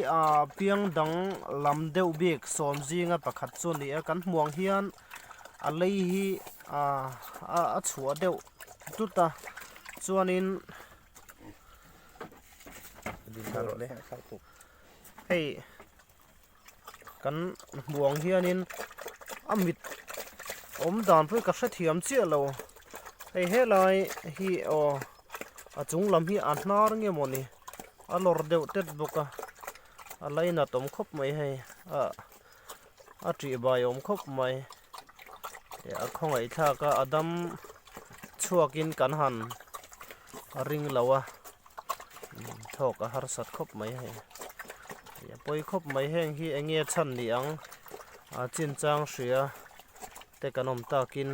ah piang dang lam deuh bik sawm zinga pakhat chu a ni a kan hmuh ang hian a lei hi ah a chhuah deuh tut a chuanin hei kan hmuh ang hianin a mit awm dan pawh hi ka hrethiam chiah lo hei helai hi aw a chung lam hi a hnar nge mawni a lawr deuh tet bawk a a lainat awm khawp mai hei ah a tih bai awm khawp mai a khawngaih thlak a a dam chhuakin kan han ring lo a thawk a harsat khawp mai hei a pawi khawp mai heng hi eng nge chhan ni ang a chinchang hria te kan awm takin.